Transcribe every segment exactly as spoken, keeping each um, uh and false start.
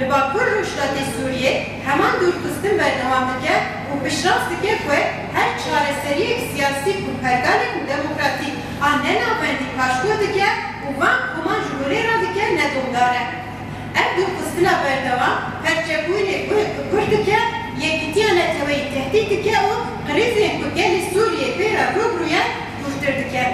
Li Bakur Rojhilatê Sûriyê heman dûrxistin berdewam dike û piştrast dike ku her çareseriyek siyasî ku pergalek demokratîk a nenavendî paşguh dike û van koman ji holê radike nedomdar e. Ev dûrxistina berdewam perçebûyînê guh bi guh dike, yekîtiya neteweyî tehdît dike û krîzên ku gelê Sûriyê pê re rû bi rû ye dûrtir dike.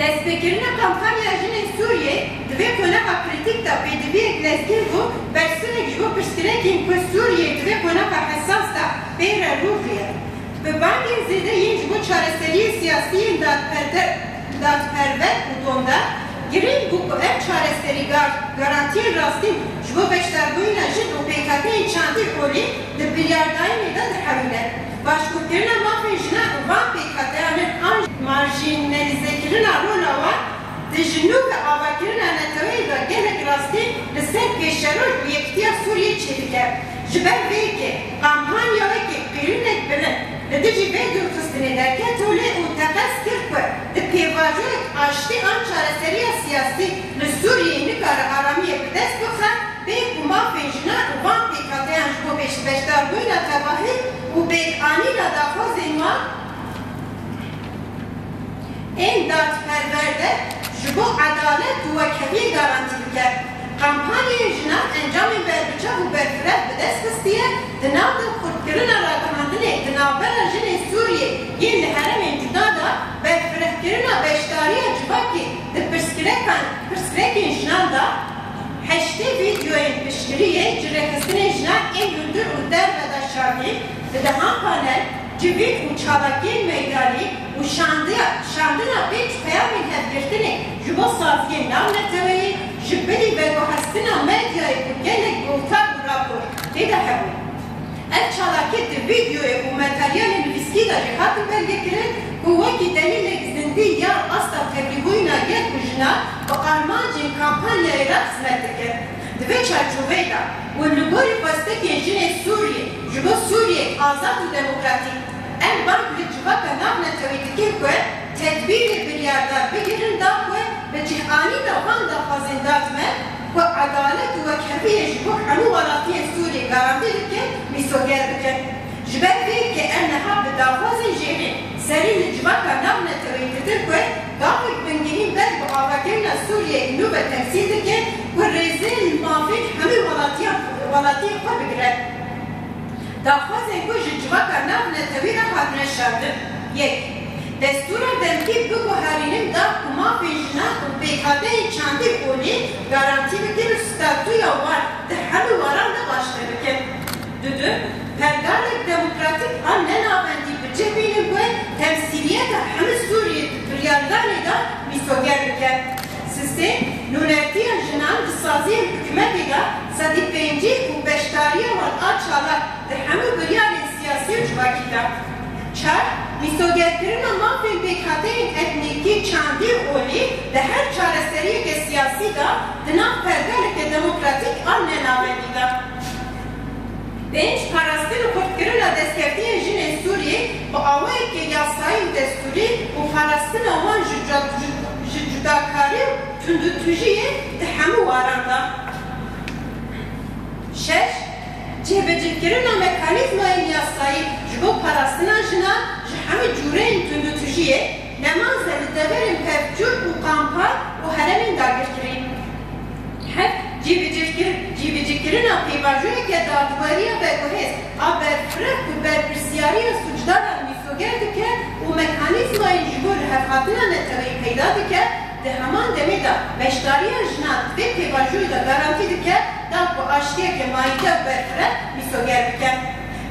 Destpêkirina kampanya Jinên Sûriyê di vê qonaxa krîtîk de pêdiviyek lezgîn bû, bersivek ji bo pirsgirêkên ku Sûriyê di vê qonaxa hesas de pê re rû bûye. Bi bangên zêde yên ji bo çareseriyê siyasî yên dadperde-, dadperwer û domdar, girîng bû ku ev çareserî gar-, garantiyên rastîn ji bo beşdarbûyîna jin û pêkhateyên çandî olî di biryardayînê de dihewîne. Paşguhkirina mafên jinan û van pêkhateyan in an marjînalîzekirina rola wan di ji nû ve avakirina neteweyê de gelek rastî li ser pêşeroj û yekîtiya Sûriyê çêdike. Ji ber vê yekê kampanya wekî qîrûnek bilind li dijî vê dûrxistinê derket holê û teqez kir ku di pêvajoyek aştî an çareseriya siyasî li Sûriyeyê nikare aramiyê bi dest bixe, bê ku mafên jinan û van pêkhateyan ji bo beş-, beşdarbûyîna tevahî û pêkanîna daxwazên wan ên dadperwer de ji bo edalet û wekheviyê garantî bike. Kampanyaya jinan encamên berbiçav û berfireh bi dest xistiye, di nav de xurtkirina ragihandinê di navbera jinên Sûriyê yên li herêmên cuda de, berfirehkirina beşdariya civakê di pirsgirêkan, pirsgirêkên jinan de, heştê vîdeoyên piştgiriyê ji rêxistinên jinan ên hundir û derve de şandîn, di dehan panel, civîn û çalakiyên meydanî û şandiya, şandina pênc peyamên hevgirtinê ji bo saziyên navneteweyî, ji bilî veguhestina medyayê ku gelek guhtar û rapor tê de hebûn. Ev çalakî di vîdeoyê û materyalên nivîskî de jî hatin belgekirin ku wekî delîlek zindî ya asta tevlîbûyîna gel û jinan bi armancên kampanyayê re xizmet dikin. Di vê çarçoveyê de û li gorî xwestekên jinên Sûriyê ji bo Sûriyeyek azad û demokratîk, em bang li civaka navneteweyî dikin ku tedbîrê biryardar bigirin da ku bi cihanîna van daxwazên dadme ku edalet û wekheviyê ji bo hemû welatiyên Sûriyê garantî dikin, mîsoger bikin. Ji ber vê yekê em niha bi daxwazên jêrîn serî li civaka navneteweyî ditin ku gavek bingehîn ber bi avakirina Sûriyeyê nû ve temsîl dikin ku rêzê li mafên hemû welatiyan, welatiyên xwe bigire. Daxwazên ku ji civaka navnetewî re hatine şandin. Yek, destûra demkî biguherînin da ku mafên jinan û pêkhateyên çandî û olî garantî bikin û statûya wan di hemû waran de baştir bikin. Dudu, pergalek demokratîk a nenavendî bi cih bînin ku temsîliyeta hemû Sûriyê di biryardanê de mîsoger bike. Sisê, nûnertiya jinan di saziyên hikûmetê de sedî pêncî û beşdariya wan a çalak di hemû biryarên siyasî û civakî de. Çar, mîsogerkirina mafên pêkhateyên etnîkî, çandî û olî di her çareseriyeke siyasî de di nav pergaleke demokratîk a nenavendî de. Pênc, parastin û xurtkirina destkeftiyên jinên Sûriyê bi awayeke yasayî û destûrî û parastina wan ji ca-, ji, ji cudakarî û tundûtûjiyê di hemû waran de. Şeş, cihbicihkirina mekanîzmayên yasayî ji bo parastina jinan ji hemû cûreyên tundûtûjiyê, nemazde li deverên pevçûn û kampan û herêmên dagirkirî. Heft, cîbicîkir-, cîbicîkirina pêvajoyeke dadweriya veguhêz a berfireh ku berpirsyariya sûcdaran mîsoger dike û mekanîzmayên ji bo lihevhatina neteweyî peyda dike, di heman demê de beşdariya jinan di vê pêvajoyê de garantî dike, da ku aştiyeke mayîte û berfireh mîsoger bike.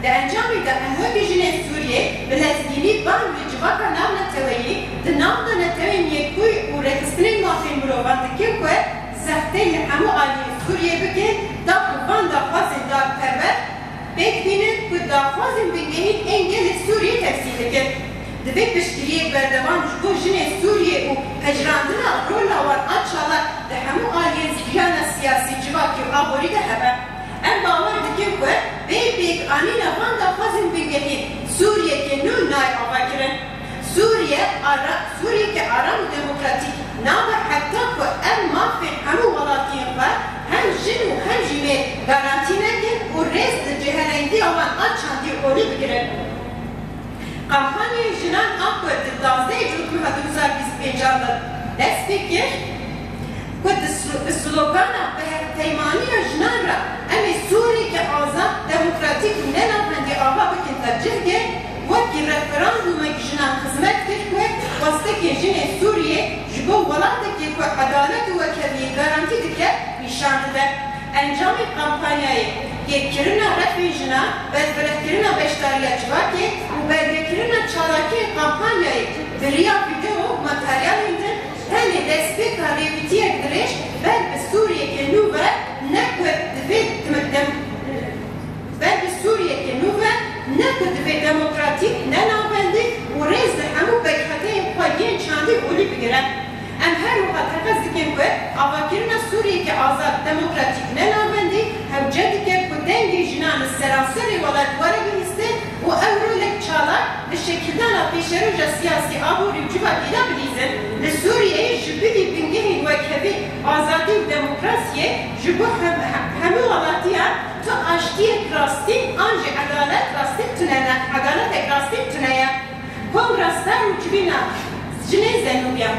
Di encamê de em wekî jinên Sûriyê bi lezgînî bang li civaka navneteweyî di nav de Netewên Yekbûyî û Rêxistinên Mafên Mirovan dikin ku zextê li hemû aliyên Sûriyê bikin, da ku van daxwazên dadperwer pêk bînin ku daxwazên bingehîn ên gelê Sûriyê temsîl dikin. Divê piştgiriyek berdewam ji bo jinên Sûriyê û pejirandina rola wan a çalak di hemû aliyên jiyana siyasî, civakî û aborî de hebe. Em bawer dikin ku bê pêkanîna van daxwazên bingehîn Sûriyeke nû nayê avakirin. Sûriye ara-, Sûriyeke aram û demokratîk nabe heta ku em mafên hemû welatiyên xwe hem jin û hem jî mêr bigirin. Kampanyaya jinan a ku di duwazdehê Cotmeha du hezar bîst û pênc de dest pê kir, ku di slo-, bi slogana bi hevpeymaniya jinan re em ê Sûriyeke azad, demokratîk û ne navendî ava bikin tevcih kir, wekî referandumek jinan xizmet kir ku xwestekê jinên Sûriyê ji bo welatekê ku edalet û wekheviyê garantî dike nîşan dide. Encamê kampanyayê kêkkirina refên jinan, berfirehkirina beşdariya civakê û belgekirina çalakiyên kampanyayê bi riya vîdeo û materyalên din tenê destpêka rêwîtiyek dirêj ber bi Sûriyeke nû ve ne ku divê dem-, dem-, ber bi Sûriyeke nû ve ne ku divê demokratîk, ne navendî û rêz li hemû pêkhateyên xwe yên çandî olî bigire. Em her wiha teqez dikin ku avakirina Sûriyeke azad, demokratîk, ne navendî hewce dike ku dengê jinan li seranserê welat were bihîstin û ew rolek çalak li şekildana pêşeroja siyasî, aborî û civakî de bilîzin. Li Sûriyeyê ji bilî bingehên wekhevî, azadî û demokrasiyê ji bo hem-, he-, hemû welatiyan tu aştiyek rastîn an jî edalet rastîn tune ne, edaletek rastîn tune ye. Kongra Star û Civîna Jinê Zenûbiyan.